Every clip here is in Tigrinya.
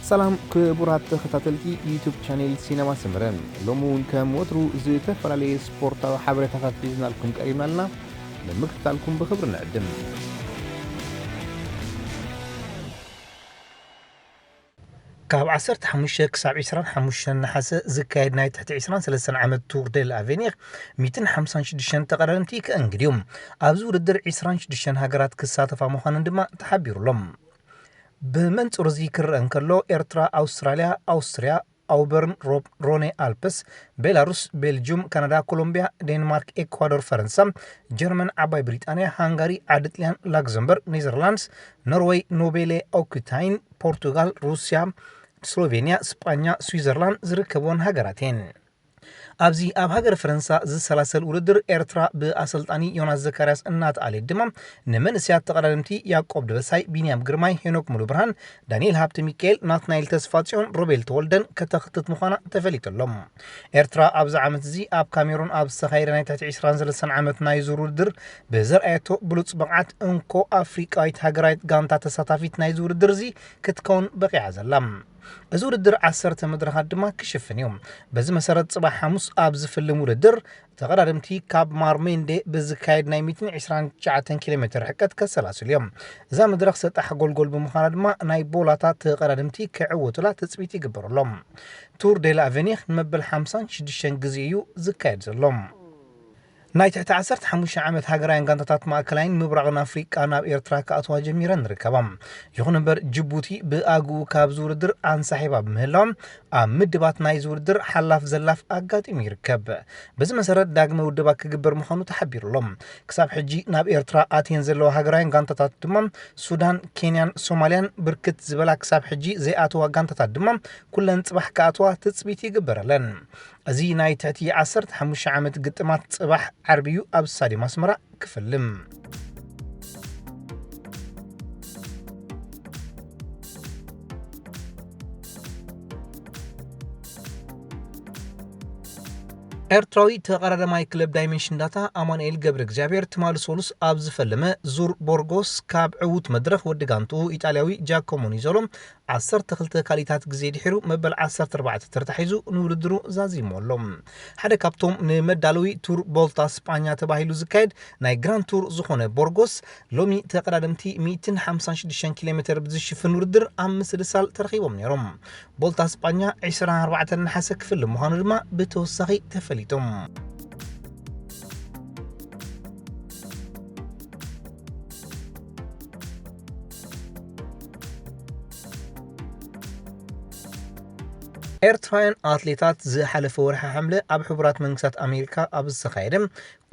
ሰላም ክቡራት ተኸታተልቲ ዩቱብ ቻኔል ሲነማ ሰመረ፣ ሎሚ እውን ከም ወትሩ ዝተፈላለየ ስፖርታዊ ሓበሬታታት ሒዝናልኩም ቀሪብና ኣለና። ንምክትታልኩም ብኽብሪ ንዕድም። ካብ ዓሰርተ ሓሙሽተ ክሳብ ዕስራን ሓሙሽተን ነሓሰ ዝካየድ ናይ ትሕቲ ዕስራን ሰለስተን ዓመት ቱር ደ ለኣቬኒር ሚእትን ሓምሳን ሽዱሽተን ተቐዳደምቲ ከእንግድ እዩ። ኣብዚ ውድድር ዕስራን ሽዱሽተን ሃገራት ክሳተፋ ምዃነን ድማ ተሓቢሩሎም። ብመንጽሩ እዚ ክረአ እንከሎ፣ ኤርትራ፣ ኣውስትራልያ፣ ኣውስትርያ፣ ኣውበርን፣ ሮብ፣ ሮኔ ኣልፕስ፣ ቤላሩስ፣ ቤልጅዩም፣ ካናዳ፣ ኮሎምቢያ፣ ዴንማርክ፣ ኤኳዶር፣ ፈረንሳ፣ ጀርመን፣ ዓባይ ብሪጣንያ፣ ሃንጋሪ፣ ዓዲ ጥልያን፣ ላክዘምበርግ፣ ኔዘርላንድስ፣ ኖርወይ፣ ኖቤሌ ኦኩታይን፣ ፖርቱጋል፣ ሩስያ፣ ስሎቬንያ፣ ስጳኛ፣ ስዊዘርላንድ ዝርከብወን ሃገራት እየን። ኣብዚ ኣብ ሃገረ ፈረንሳ ዝሰላሰል ውድድር ኤርትራ ብኣሰልጣኒ ዮናስ ዘካርያስ እናተኣለየት ድማ ንመንእሰያት ተቐዳደምቲ ያዕቆብ ደበሳይ፣ ቢንያም ግርማይ፣ ሄኖክ ሙሉብርሃን፣ ዳንኤል ሃብተሚካኤል፣ ናትናኤል ተስፋጽዮን፣ ሮቤል ተወልደን ከተኽትት ምዃና ተፈሊጡ ኣሎ። ኤርትራ ኣብዚ ዓመት እዚ ኣብ ካሜሩን ኣብ ዝተኻየደ ናይ ትሕቲ ዕስራን ሰለስተን ዓመት ናይ ዙር ውድድር ብዘርኣየቶ ብሉጽ ብቕዓት እንኮ ኣፍሪቃዊት ሃገራዊት ጋንታ ተሳታፊት ናይዚ ውድድር እዚ ክትከውን በቒዓ ዘላ። እዚ ውድድር ዓሰርተ መድረኻት ድማ ክሽፍን እዩ። በዚ መሰረት ጽባሕ ሓሙስ ኣብ ዝፍልም ውድድር ተቐዳደምቲ ካብ ማርሜንዴ ብዝካየድ ናይ ሚእትን ዕስራን ትሽዓተን ኪሎ ሜትር ርሕቀት ከሰላስሉ እዮም። እዛ መድረኽ ሰጣሕ ጎልጎል ብምዃና ድማ ናይ ቦላታ ተቐዳደምቲ ክዕወቱላ ትጽቢት ይግበረሎም። ቱር ዴ ላኣቬኒር ንመበል ሓምሳን ሽዱሽተን ግዜ እዩ ዝካየድ ዘሎ። ናይ ትሕቲ ዓሰርተ ሓሙሽተ ዓመት ሃገራውያን ጋንታታት ማእከላይን ምብራቕን ኣፍሪቃ ናብ ኤርትራ ክኣትዋ ጀሚረን ይርከባ። ይኹን እምበር ጅቡቲ ብኣግኡ ካብዚ ውድድር ኣንሳሒባ ብምህላዋ ኣብ ምድባት ናይዚ ውድድር ሓላፍ ዘላፍ ኣጋጢሙ ይርከብ። በዚ መሰረት ዳግመ ውደባ ክግበር ምዃኑ ተሓቢሩ ኣሎ። ክሳብ ሕጂ ናብ ኤርትራ ኣትየን ዘለዋ ሃገራውያን ጋንታታት ድማ ሱዳን፣ ኬንያን ሶማልያን ብርክት ዝበላ ክሳብ ሕጂ ዘይኣተዋ ጋንታታት ድማ ኩለን ጽባሕ ክኣትዋ ትጽቢት ይግበረለን። እዚ ናይ ትሕቲ ዓሰርተ ሓሙሽተ ዓመት ግጥማት ጽባሕ ዓርቢ እዩ ኣብ ስታድዮም ኣስመራ ክፍልም። ኤርትራዊ ተቐዳዳማይ ክለብ ዳይመንሽን ዳታ ኣማኑኤል ገብረ እግዚኣብሔር ትማሊ ሰሉስ ኣብ ዝፈለመ ዙር ቦርጎስ ካብ ዕዉት መድረኽ ወዲ ጋንትኡ ኢጣልያዊ ጃኮሞ ኒዞሎ ዓሰርተ ክልተ ካልኢታት ግዜ ድሒሩ መበል ዓሰርተ ኣርባዕተ ተርታ ሒዙ ንውድድሩ ዛዚሙ ኣሎ። ሓደ ካብቶም ንመዳለዊ ቱር ቦልታ ስጳኛ ተባሂሉ ዝካየድ ናይ ግራንድ ቱር ዝኾነ ቦርጎስ ሎሚ ተቐዳደምቲ ሚእትን ሓምሳን ሽዱሽተን ኪሎ ሜትር ብዝሽፍን ውድድር ኣብ ምስልሳል ተረኺቦም ነይሮም። ቦልታ ስጳኛ ዕስራን ኣርባዕተን ነሓሰ ክፍልም ምዃኑ ድማ ብተወሳኺ ተፈሊጡ። ኤርትራውያን ኣትሌታት ዝሓለፈ ወርሒ ሓምለ ኣብ ሕቡራት መንግስታት ኣሜሪካ ኣብ ዝተኻየደ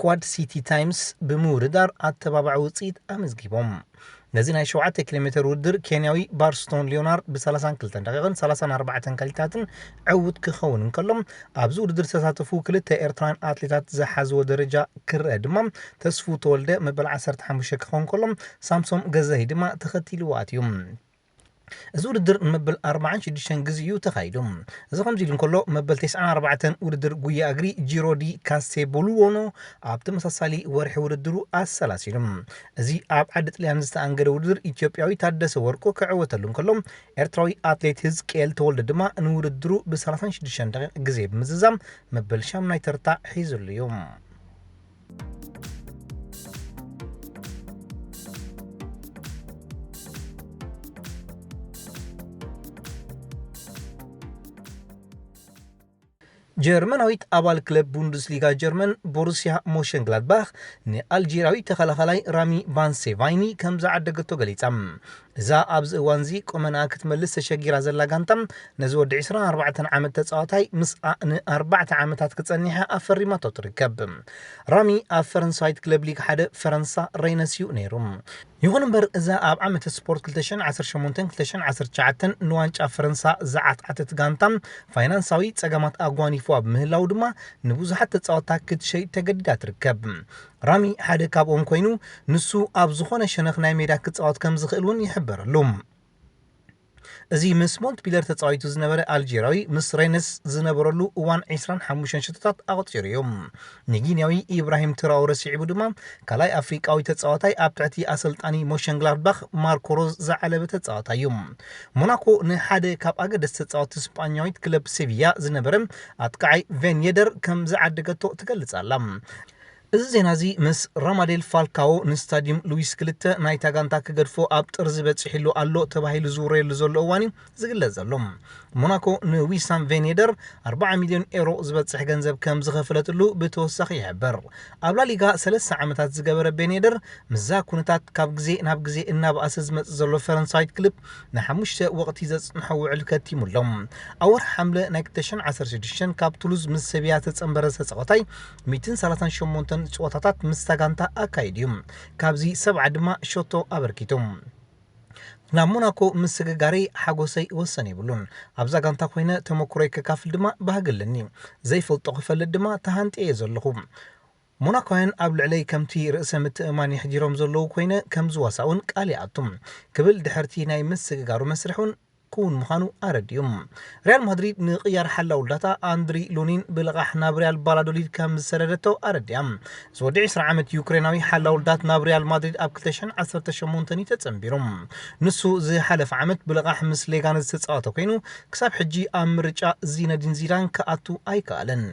ኳድ ሲቲ ታይምስ ብምውድዳር ኣተባባዒ ውፅኢት ኣመዝጊቦም። ነዚ ናይ ሸውዓተ ኪሎ ሜትር ውድድር ኬንያዊ ባርስቶን ሊዮናር ብ ሰላሳን ክልተን ደቂቕን ሰላሳን ኣርባዕተን ካልኢታትን ዕዉት ክኸውን እንከሎ፣ ኣብዚ ውድድር ዝተሳተፉ ክልተ ኤርትራውያን ኣትሌታት ዝሓዝዎ ደረጃ ክረአ ድማ ተስፉ ተወልደ መበል ዓሰርተ ሓሙሽተ ክኸውን ከሎ፣ ሳምሶም ገዛኢ ድማ ተኸቲልዎ ኣትዩ። እዚ ውድድር ንመበል ኣርባዓን ሽዱሽተን ግዜ እዩ ተኻይዱ። እዚ ከምዚ ኢሉ እንከሎ፣ መበል ተስዓን ኣርባዕተን ውድድር ጉያ እግሪ ጂሮ ዲ ካስቴ ቦሉዎኖ ኣብ ተመሳሳሊ ወርሒ ውድድሩ ኣሰላሲሉ። እዚ ኣብ ዓዲ ጥልያን ዝተኣንገደ ውድድር ኢትዮጵያዊ ታደሰ ወርቁ ክዕወተሉ እንከሎ፣ ኤርትራዊ ኣትሌት ህዝቅኤል ተወልደ ድማ ንውድድሩ ብ ሰላሳን ሽዱሽተን ደቂቕ ግዜ ብምዝዛም መበል ሻምናይ ተርታ ሒዙሉ እዩ። ጀርመናዊት ኣባል ክለብ ቡንደስሊጋ ጀርመን ቦሩስያ ሞሸንግላድባኽ ንኣልጄርያዊ ተኸላኻላይ ራሚ ቫንሴቫይኒ ከም ዝዓደገቶ ገሊጻ። እዛ ኣብዚ እዋንዚ ቁመናኣ ክትመልስ ተሸጊራ ዘላ ጋንታ፣ ነዚ ወዲ ዕስራን ኣርባዕተን ዓመት ተጻዋታይ ምስኣ ንኣርባዕተ ዓመታት ክጸኒሓ ኣፈሪማቶ ትርከብ። ራሚ ኣብ ፈረንሳዊት ክለብ ሊግ ሓደ ፈረንሳ ሬነስ እዩ ነይሩ። ይኹን እምበር፣ እዛ ኣብ ዓመተ ስፖርት ክልተ ሽሕን ዓሰርተ ሸሞንተን ክልተ ሽሕን ዓሰርተ ትሽዓተን ንዋንጫ ፈረንሳ ዝዓትዓተት ጋንታ፣ ፋይናንሳዊ ጸገማት ኣጓኒፍዋ ብምህላዉ ድማ፣ ንብዙሓት ተጻወትታ ክትሸይጥ ተገዲዳ ትርከብ። ራሚ ሓደ ካብኦም ኮይኑ፣ ንሱ ኣብ ዝኾነ ሸነኽ ናይ ሜዳ ክጻወት ከም ዝኽእል እውን ይሕበረሉ። እዚ ምስ ሞንትፒለር ተጻዊቱ ዝነበረ ኣልጀርያዊ ምስ ሬነስ ዝነበረሉ እዋን ዕስራን ሓሙሽተን ሸቶታት ኣቑጺሩ እዩ። ንጊንያዊ ኢብራሂም ትራውረ ስዒቡ ድማ ካልኣይ ኣፍሪቃዊ ተጻዋታይ ኣብ ትሕቲ ኣሰልጣኒ ሞሸንግላድባኽ ማርኮ ሮዝ ዝዓለበ ተጻዋታይ እዩ። ሞናኮ ንሓደ ካብ ኣገደስቲ ተጻወትቲ ስጳኛዊት ክለብ ሴቪያ ዝነበረ ኣጥቃዓይ ቬን የደር ከም ዝዓደገቶ ትገልጽ ኣላ። እዚ ዜና እዚ ምስ ራማዴል ፋልካዎ ንስታዲየም ሉዊስ ክልተ ናይታ ጋንታ ክገድፎ ኣብ ጥርዚ በጺሕሉ ኣሎ ተባሂሉ ዝውረየሉ ዘሎ እዋን እዩ ዝግለጽ ዘሎ። ሞናኮ ንዊሳም ቬኔደር ኣርባዓ ሚልዮን ኤሮ ዝበጽሕ ገንዘብ ከም ዝኸፈለትሉ ብተወሳኺ ይሕበር። ኣብ ላሊጋ ሰለስተ ዓመታት ዝገበረ ቤኔደር ምስዛ ኩነታት ካብ ግዜ ናብ ግዜ እናበኣሰ ዝመጽእ ዘሎ ፈረንሳዊት ክልብ ንሓሙሽተ ወቕቲ ዘጽንሖ ውዕል ከቲሙ ኣሎ። ኣብ ወርሒ ሓምለ ናይ ክልተ ሽሕን ዓሰርተ ሽዱሽተን ካብ ቱሉዝ ምስ ሰብያ ተጸንበረ ተጻዋታይ ሚእትን ሰላሳን ሸሞንተን ጸወታታት ምስታ ጋንታ ኣካይዱ እዩ። ካብዚ ሰብዓ ድማ ሸቶ ኣበርኪቱ። ናብ ሞናኮ ምስግጋረይ ሓጎሰይ ወሰን የብሉን። ኣብዛ ጋንታ ኮይነ ተመኩሮይ ከካፍል ድማ ባህጊ ኣለኒ። ዘይፈልጦ ክፈልጥ ድማ ተሃንጥየ እየ ዘለኹ። ሞናኮውያን ኣብ ልዕለይ ከምቲ ርእሰ ምትእምማን የሕዲሮም ዘለዉ ኮይነ ከም ዝዋሳእ እውን ቃል ይኣቱ ክብል ድሕርቲ ናይ ምስግጋሩ መስርሕ እውን ክውን ምዃኑ ኣረዲኡ። ሪያል ማድሪድ ንቕያር ሓላው ልዳታ ኣንድሪ ሉኒን ብልቓሕ ናብ ሪያል ባላዶሊድ ከም ዝሰደደቶ ኣረዲኣ። እዚ ወዲ ዕስራ ዓመት ዩክሬናዊ ሓላው ልዳት ናብ ሪያል ማድሪድ ኣብ ክልተ ሽሕን ዓሰርተ ሸሞንተን እዩ ተጸንቢሩ። ንሱ ዝሓለፈ ዓመት ብልቓሕ ምስ ሌጋነዝ ዝተጻወተ ኮይኑ ክሳብ ሕጂ ኣብ ምርጫ ዚነዲን ዚዳን ክኣቱ ኣይከኣለን።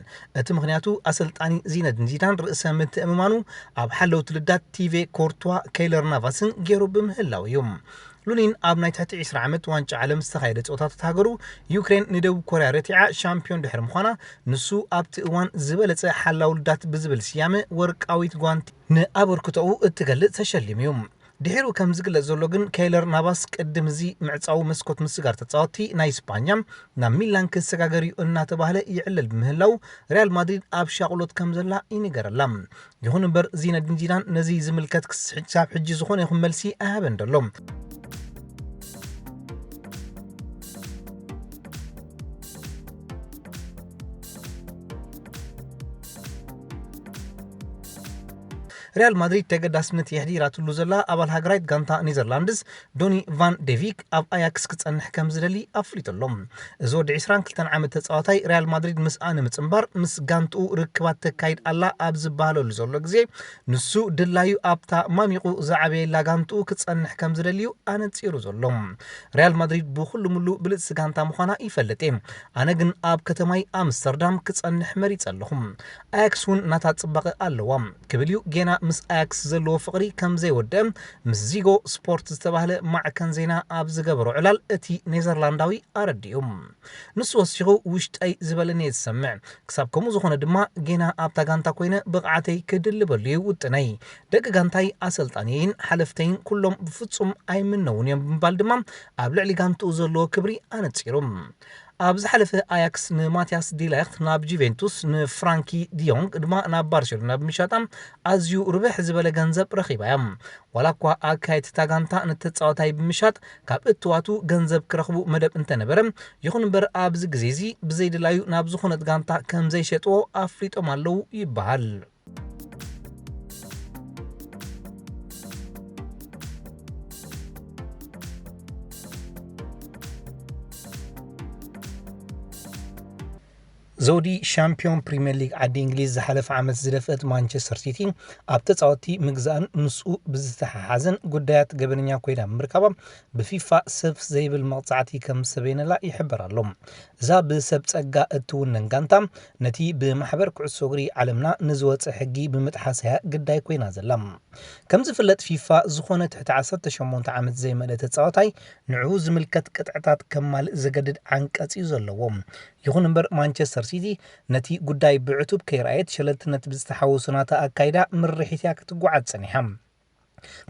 እቲ ምኽንያቱ ኣሰልጣኒ ዚነዲን ዚዳን ርእሰ ምትእምማኑ ኣብ ሓለውቲ ልዳት ቲቬ ኮርቱዋ፣ ከይለር ናቫስን ገይሩ ብምህላው እዩ። ሉኒን ኣብ ናይ ትሕቲ ዕስራ ዓመት ዋንጫ ዓለም ዝተኻየደ ጸወታታት ሃገሩ ዩክሬን ንደቡብ ኮርያ ረቲዓ ሻምፒዮን ድሕሪ ምዃና፣ ንሱ ኣብቲ እዋን ዝበለጸ ሓላው ልዳት ብዝብል ስያመ ወርቃዊት ጓንቲ ንኣበርክቶኡ እትገልጽ ተሸሊሙ እዩ። ድሒሩ ከም ዝግለጽ ዘሎ ግን፣ ከይለር ናቫስ ቅድም እዚ ምዕጻዉ መስኮት ምስጋር ተጻወትቲ ናይ ስፓኛ ናብ ሚላን ክሰጋገር እዩ እናተባህለ ይዕለል ብምህላው፣ ሪያል ማድሪድ ኣብ ሻቕሎት ከም ዘላ ይንገረላ። ይኹን እምበር፣ ዚነዲን ዚዳን ነዚ ዝምልከት ክሳብ ሕጂ ዝኾነ ይኹን መልሲ ኣይሃበን ዘሎ። ሪያል ማድሪድ ተገዳስነት የሕዲራትሉ ዘላ ኣባል ሃገራዊት ጋንታ ኔዘርላንድስ ዶኒ ቫን ዴቪክ ኣብ ኣያክስ ክጸንሕ ከም ዝደሊ ኣፍሊጡ ኣሎ። እዚ ወዲ ዕስራን ክልተን ዓመት ተጻዋታይ ሪያል ማድሪድ ምስኣ ንምጽንባር ምስ ጋንትኡ ርክባት ተካይድ ኣላ ኣብ ዝበሃለሉ ዘሎ ግዜ፣ ንሱ ድላዩ ኣብታ ማሚቑ ዝዓበየላ ጋንትኡ ክጸንሕ ከም ዝደልዩ ኣነጺሩ ዘሎ። ሪያል ማድሪድ ብኹሉ ምሉ ብልጽቲ ጋንታ ምዃና ይፈልጥ እየ። ኣነ ግን ኣብ ከተማይ ኣምስተርዳም ክጸንሕ መሪጸ ኣለኹ። ኣያክስ እውን ናታ ጽባቐ ኣለዋ ክብል እዩ ጌና ምስ ኣያክስ ዘለዎ ፍቕሪ ከም ዘይወደአ ምስ ዚጎ ስፖርት ዝተባህለ ማዕከን ዜና ኣብ ዝገበሮ ዕላል እቲ ኔዘርላንዳዊ ኣረዲኡ። ንሱ ወሲኹ፣ "ውሽጠይ ዝበለኒ እየ ዝሰምዕ። ክሳብ ከምኡ ዝኾነ ድማ ጌና ኣብታ ጋንታ ኮይነ ብቕዓተይ ክድልበሉ እዩ ውጥነይ። ደቂ ጋንታይ፣ ኣሰልጣኒየይን ሓለፍተይን ኩሎም ብፍጹም ኣይምነውን እዮም" ብምባል ድማ ኣብ ልዕሊ ጋንትኡ ዘለዎ ክብሪ ኣነጺሩ። ኣብ ዝሓለፈ ኣያክስ ንማቲያስ ዲላይኽት ናብ ጁቬንቱስ፣ ንፍራንኪ ዲዮንግ ድማ ናብ ባርሴሎና ብምሻጣ ኣዝዩ ርብሕ ዝበለ ገንዘብ ረኺባ እያ። ዋላ እኳ ኣካየድቲ እታ ጋንታ ንተጻዋታይ ብምሻጥ ካብ እትዋቱ ገንዘብ ክረኽቡ መደብ እንተነበረ፣ ይኹን እምበር ኣብዚ ግዜ እዚ ብዘይድላዩ ናብ ዝኾነት ጋንታ ከም ዘይሸጥዎ ኣፍሊጦም ኣለዉ ይበሃል። ዘውዲ ሻምፒዮን ፕሪምየር ሊግ ዓዲ እንግሊዝ ዝሓለፈ ዓመት ዝደፍአት ማንቸስተር ሲቲ፣ ኣብ ተጻወትቲ ምግዛእን ምስኡ ብዝተሓሓዘን ጉዳያት ገበነኛ ኮይና ብምርካባ፣ ብፊፋ ሰፍ ዘይብል መቕጻዕቲ ከም ዝሰበየነላ ይሕበር ኣሎ። እዛ ብሰብ ጸጋ እትውነን ጋንታ፣ ነቲ ብማሕበር ኩዕሶ እግሪ ዓለምና ንዝወጸ ሕጊ ብምጥሓስ እያ ግዳይ ኮይና ዘላ። ከም ዝፍለጥ፣ ፊፋ ዝኾነ ትሕቲ ዓሰርተ ሸሞንተ ዓመት ዘይመልአ ተጻዋታይ ንዕኡ ዝምልከት ቅጥዕታት ከማልእ ዘገድድ ዓንቀጽ እዩ ዘለዎ። ይኹን እምበር፣ ማንቸስተር ሲቲ ነቲ ጉዳይ ብዕቱብ ከይረኣየት፣ ሸለልትነት ብዝተሓወሶ ናታ ኣካይዳ ምርሒት እያ ክትጓዓዝ ጸኒሓ።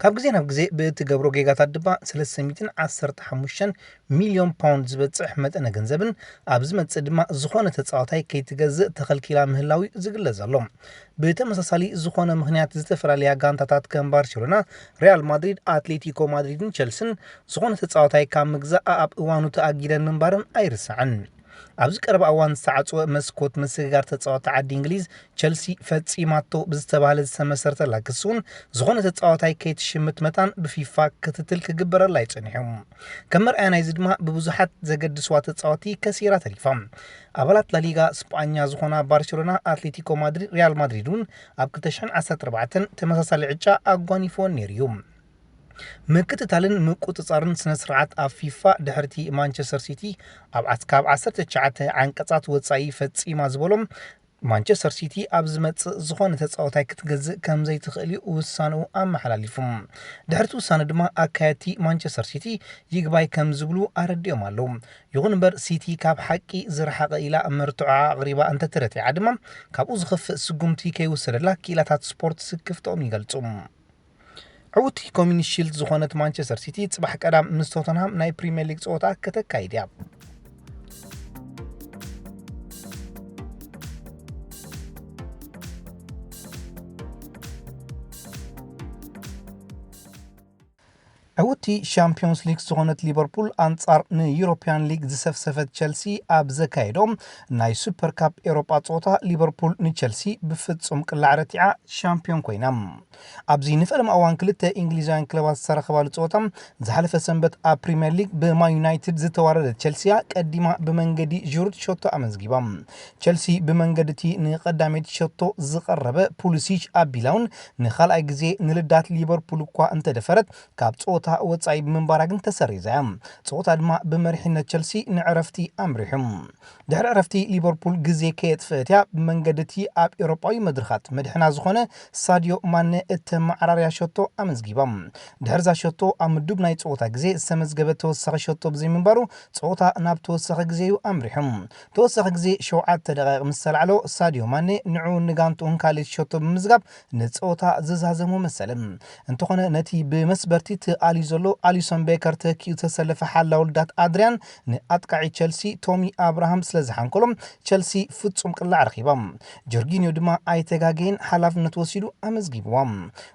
ካብ ግዜ ናብ ግዜ ብእትገብሮ ጌጋታት ድማ ሰለስተ ሚእትን ዓሰርተ ሓሙሽተን ሚልዮን ፓውንድ ዝበጽሕ መጠነ ገንዘብን፣ ኣብ ዝመጽእ ድማ ዝኾነ ተጻዋታይ ከይትገዝእ ተኸልኪላ ምህላው እዩ ዝግለጽ ዘሎ። ብተመሳሳሊ፣ ዝኾነ ምኽንያት ዝተፈላለያ ጋንታታት ከም ባርሴሎና፣ ሪያል ማድሪድ፣ ኣትሌቲኮ ማድሪድን ቸልስን ዝኾነ ተጻዋታይ ካብ ምግዛእ ኣብ እዋኑ ተኣጊደን ምንባረን ኣይርሳዕን። ኣብዚ ቀረባ እዋን ዝተዓጽወ መስኮት ምስግጋር ተጻወቲ ዓዲ እንግሊዝ፣ ቸልሲ ፈጺማቶ ብዝተባህለ ዝተመሰርተላ ክሲ እውን ዝኾነ ተጻዋታይ ከይትሽምት መታን ብፊፋ ክትትል ክግበረላ እዩ ጸኒሑ። ከም መርኣያ ናይዚ ድማ ብብዙሓት ዘገድስዋ ተጻወቲ ከሲራ ተሪፋ። ኣባላት ላሊጋ ስጳኛ ዝኾና ባርሴሎና፣ ኣትሌቲኮ ማድሪድ፣ ሪያል ማድሪድ እውን ኣብ ክልተ ሽሕን ዓሰርተ ኣርባዕተን ተመሳሳሊ ዕጫ ኣጓኒፍወን ነይሩ እዩ። ምክትታልን ምቁጽጻርን ስነ ስርዓት ኣብ ፊፋ ድሕርቲ ማንቸስተር ሲቲ ኣብ ዓስ-፣ ካብ ዓሰርተ ትሽዓተ ዓንቀጻት ወጻኢ ፈጺማ ዝበሎም፣ ማንቸስተር ሲቲ ኣብ ዝመጽእ ዝኾነ ተጻዋታይ ክትገዝእ ከም ዘይትኽእል እዩ ውሳንኡ ኣመሓላሊፉ። ድሕርቲ ውሳነ ድማ ኣካየድቲ ማንቸስተር ሲቲ ይግባይ ከም ዝብሉ ኣረዲኦም ኣለዉ። ይኹን እምበር ሲቲ ካብ ሓቂ ዝረሓቐ ኢላ መርትዖ ኣቕሪባ እንተተረቲዓ ድማ ካብኡ ዝኸፍእ ስጉምቲ ከይውሰደላ ክኢላታት ስፖርት ስክፍትኦም ይገልጹ። ዕውቲ ኮሚኒቲ ሺልድ ዝኾነት ማንቸስተር ሲቲ ጽባሕ ቀዳም ምስ ቶተንሃም ናይ ፕሪምየር ሊግ ጸወታ ከተካይድ እያ። ዕውቲ ሻምፒዮንስ ሊግ ዝኾነት ሊቨርፑል ኣንጻር ንዩሮፕያን ሊግ ዝሰፍሰፈት ቸልሲ ኣብ ዘካየዶ ናይ ሱፐር ካፕ ኤሮጳ ጸወታ፣ ሊቨርፑል ንቸልሲ ብፍጹም ቅላዕ ረቲዓ ሻምፒዮን ኮይና። ኣብዚ ንፈለማ እዋን ክልተ እንግሊዛውያን ክለባት ዝተረኸባሉ ጸወታ ዝሓለፈ ሰንበት ኣብ ፕሪምየር ሊግ ብማን ዩናይትድ ዝተዋረደት ቸልሲያ ቀዲማ ብመንገዲ ዥሩድ ሸቶ ኣመዝጊባ። ቸልሲ ብመንገዲ እቲ ንቐዳመይቲ ሸቶ ዝቐረበ ፑሊሲች ኣቢላውን ንኻልኣይ ግዜ ንልዳት ሊቨርፑል እኳ እንተደፈረት፣ ካብ ጸወታ ወጻኢ ብምንባራ ግን ተሰሪዛ እያ። ጸወታ ድማ ብመሪሕነት ቸልሲ ንዕረፍቲ ኣምሪሑ። ድሕሪ ዕረፍቲ ሊቨርፑል ግዜ ከየጥፈአት እያ ብመንገዲ እቲ ኣብ ኤውሮጳዊ መድረኻት መድሕና ዝኾነ ሳድዮ ማነ እተመዓራርያ ሸቶ ኣመዝጊባ። ድሕርዛ ሸቶ ኣብ ምዱብ ናይ ጸወታ ግዜ ዝተመዝገበ ተወሳኺ ሸቶ ብዘይምንባሩ ጸወታ ናብ ተወሳኺ ግዜ እዩ ኣምሪሑ። ተወሳኺ ግዜ ሸውዓተ ደቓይቕ ምስ ተላዕሎ ሳድዮ ማነ ንዕኡን ንጋንትኡን ካልእ ሸቶ ብምምዝጋብ ንጸወታ ዝዛዘሞ መሰለ። እንተኾነ ነቲ ብመስበርቲ ተኣልዩ ዘሎ ኣሊሶን ቤከር ተኪኡ ዝተሰለፈ ሓላው ልዳት ኣድሪያን ንኣጥቃዒ ቸልሲ ቶሚ ኣብርሃም ስለ ዝሓንኮሎ ቸልሲ ፍጹም ቅላዕ ረኺባ። ጆርጊንዮ ድማ ኣይተጋገየን ሓላፍነት ወሲዱ ኣመዝጊብዋ።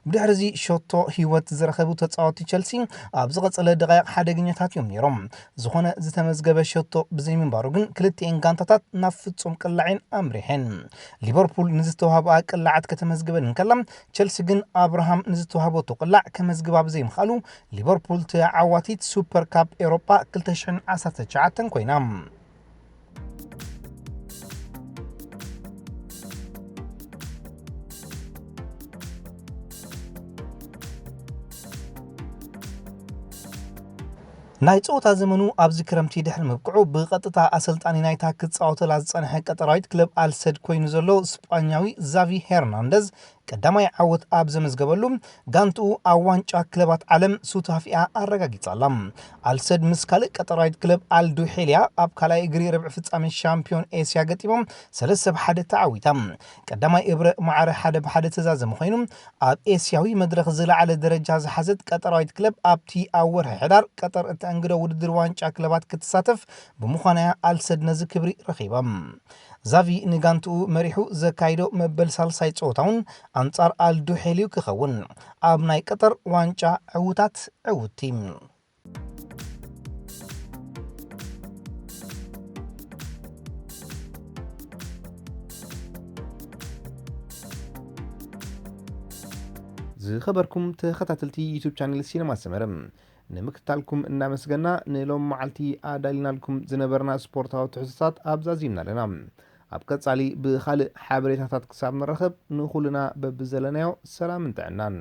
ብድሕሪ እዚ ሸቶ ህይወት ዝረኸቡ ተጻወቲ ቸልሲ ኣብ ዝቐጸለ ደቓይቕ ሓደገኛታት እዮም ነይሮም። ዝኾነ ዝተመዝገበ ሸቶ ብዘይምንባሩ ግን ክልቲኤን ጋንታታት ናብ ፍጹም ቅላዕን ኣምሪሐን። ሊቨርፑል ንዝተዋህበኣ ቅላዓት ከተመዝግበን እንከላ፣ ቸልሲ ግን ኣብርሃም ንዝተዋህበቶ ቅላዕ ከመዝግባ ብዘይምኽኣሉ፣ ሊቨርፑል ተዓዋቲት ሱፐር ካፕ ኤውሮጳ ክልተ ሽሕን ዓሰርተ ትሽዓተን ኮይና። ናይ ጸወታ ዘመኑ ኣብዚ ክረምቲ ድሕሪ ምብቅዑ፣ ብቐጥታ ኣሰልጣኒ ናይታ ክጻወተላ ዝጸንሐ ቀጠራዊት ክለብ ኣልሰድ ኮይኑ ዘሎ ስጳኛዊ ዛቪ ሄርናንደዝ፣ ቀዳማይ ዓወት ኣብ ዘመዝገበሉ፣ ጋንትኡ ኣብ ዋንጫ ክለባት ዓለም ሱታፊኣ ኣረጋጊጻ ኣላ። ኣልሰድ ምስ ካልእ ቀጠራዊት ክለብ ኣልዱሄልያ ኣብ ካልኣይ እግሪ ርብዒ ፍጻሜ ሻምፒዮን ኤስያ ገጢሞም ሰለስተ ብ ሓደ ተዓዊታ። ቀዳማይ እብረ ማዕረ ሓደ ብ ሓደ ተዛዘመ ኮይኑ፣ ኣብ ኤስያዊ መድረኽ ዝለዓለ ደረጃ ዝሓዘት ቀጠራዊት ክለብ ኣብቲ ኣብ ወርሒ ሕዳር ቀጠር እተኣንግዶ ውድድር ዋንጫ ክለባት ክትሳተፍ ብምዃና እያ ኣልሰድ ነዚ ክብሪ ረኺባ። ዛቪ ንጋንትኡ መሪሑ ዘካይዶ መበል ሳልሳይ ጸወታውን ኣንጻር ኣልዱሄልዩ ክኸውን ኣብ ናይ ቀጠር ዋንጫ ዕዉታት ዕውቲ። ዝኸበርኩም ተኸታተልቲ ዩቱብ ቻነል ሲነማ ሰመረ፣ ንምክትታልኩም እናመስገና፣ ንሎም መዓልቲ ኣዳሊናልኩም ዝነበርና ስፖርታዊ ትሕዝቶታት ኣብዛዚምና ኣለና። ኣብ ቀጻሊ ብኻልእ ሓበሬታታት ክሳብ ንራኸብ፣ ንኹልና በብዘለናዮ ሰላምን ጥዕናን።